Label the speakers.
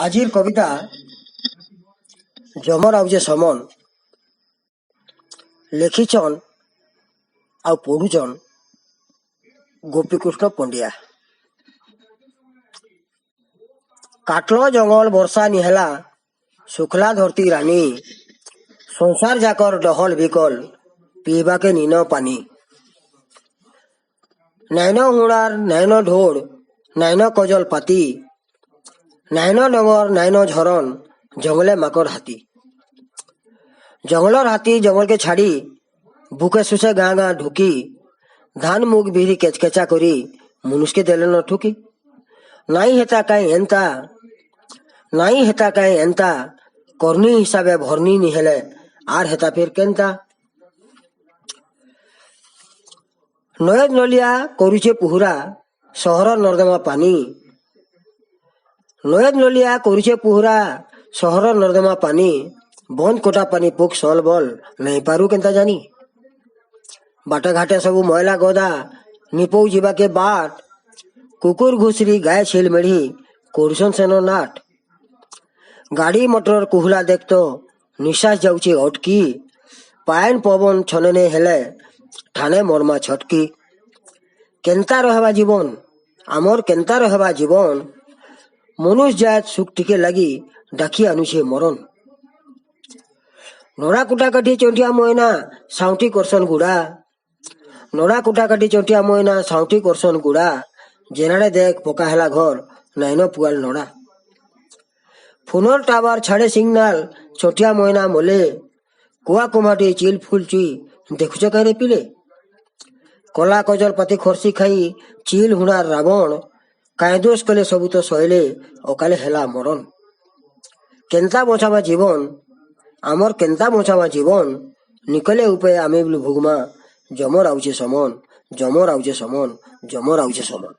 Speaker 1: ଆଜିର କବିତା ଜମର ଆଉଛେ ସମନ ଲେଖିଛନ୍ ଆଉ ପଢ଼ୁଛନ୍ ଗୋପୀକୃଷ୍ଣ ପଣ୍ଡିଆ। କାଟଲ ଜଙ୍ଗଲ ବର୍ଷା ନି ହେଲା, ଶୁଖଲା ଧରତି ରାନୀ, ସଂସାର ଯାକର ଡହଲ ବିକଲ, ପିଇବାକେ ନିନ ପାନି। ନାଇନ ହୁଣାର ନାଇନ ଢୋଡ଼, ନାଇନ କଜଲ ପାତି, ନାଇନ ଡଙ୍ଗର ନାଇନ ଝରନ, ଜଙ୍ଗଲେ ମାକଡ଼ ହାତୀ। ଜଙ୍ଗଲର ହାତୀ ଜଙ୍ଗଲକେ ଛାଡ଼ି ବୁକେ ସୁସେ ଗାଁ ଗାଁ ଢୁକି, ଧାନ ମୁଗ ବିରି କେଚକେଚା କରି ମନୁଷକେ ଦେଲେନ ଠୁକି। ନାଇଁ ହେତା କାଇଁ ଏନ୍ତା, ନାଇଁ ହେତା କାଇଁ ଏନ୍ତା, କରନି ହିସାବେ ଭରନି ନି ହେଲେ ଆର୍ ହେତା ଫେର୍ କେନ୍ତା। ନଏଦ ନଲିଆ କରୁଛେ ପୁହୁରା ସହର ନର୍ଦ୍ଦମା ପାନି, ନଏଦ ନଲିଆ କରୁଛେ ପୁହୁରା ସହର ନର୍ଦ୍ଦମା ପାନି, ବନ୍ଦ କୋଟା ପାନି ପୋକ ସଲ ବଲ ନାଇଁ ପାରୁ କେନ୍ତା ଜାନି। ବାଟେ ଘାଟେ ସବୁ ମଇଲା ଗଦା ନିପଉ ଯିବାକେ ବାଟ, କୁକୁର ଘୁଷୁରି ଗାଏ ଛେଲ ମେଢ଼ି କରୁଛନ୍ ସେନ ନାଟ। ଗାଡ଼ି ମଟର କୁହୁଲା ଦେଖତ ନିଶ୍ୱାସ ଯାଉଛେ ଅଟକି, ପାଏନ୍ ପବନ ଛନେନେ ହେଲେ ଠାନେ ମର୍ମା ଛଟକି। କେନ୍ତା ରହେବା ଜୀବନ ଆମର, କେନ୍ତା ରହେବା ଜୀବନ, ମନୁଷ ଜାତ ସୁଖ ଟିକେ ଲାଗି ଡାକି ଆନୁଛେ ମରণ। ନଡ଼ା କୁଟା କାଠି ଚଣ୍ଟିଆ ମଇନା ସାଉଁଟି କରସନ୍ ଗୁଡ଼ା, ନଡ଼ା କୁଟା କାଠି ଚଣ୍ଟିଆ ମଇନା ସାଉଁଟି କରସନ୍ ଗୁଡ଼ା, ଜେନାଡ଼େ ଦେଖ ପକା ହେଲା ଘର ନାଇନ ପୁଆଲ ନଡ଼ା। ଫୋନର ଟାୱାର ଛାଡ଼େ ସିଗ୍ନାଲ ଚଟିଆ ମଇନା ମଲେ, କୁଆ କୁମାଟି ଚିଲ ଫୁଲ ଚୁଇ ଦେଖୁଛ କାହିଁରେ ପିଲେ। କଲା କଜଲ ପାତି ଖର୍ସି ଖାଇ ଚିଲ ହୁଣା ରାବଣ, କାଇଁ ଦୋଷ କଲେ ସବୁ ତ ସହିଲେ ଅକାଲେ ହେଲା ମରণ। କେନ୍ତା ବଞ୍ଚାବା ଜୀବନ ଆମର, କେନ୍ତା ବଞ୍ଚାବା ଜୀବନ, ନିକଲେ ଉପାୟ ଆମେ ବୋଲି ଭୋଗମା, ଜମର ଆଉଛେ ସମନ, ଜମର ଆଉଛେ ସମନ, ଜମର ଆଉଛେ ସମନ।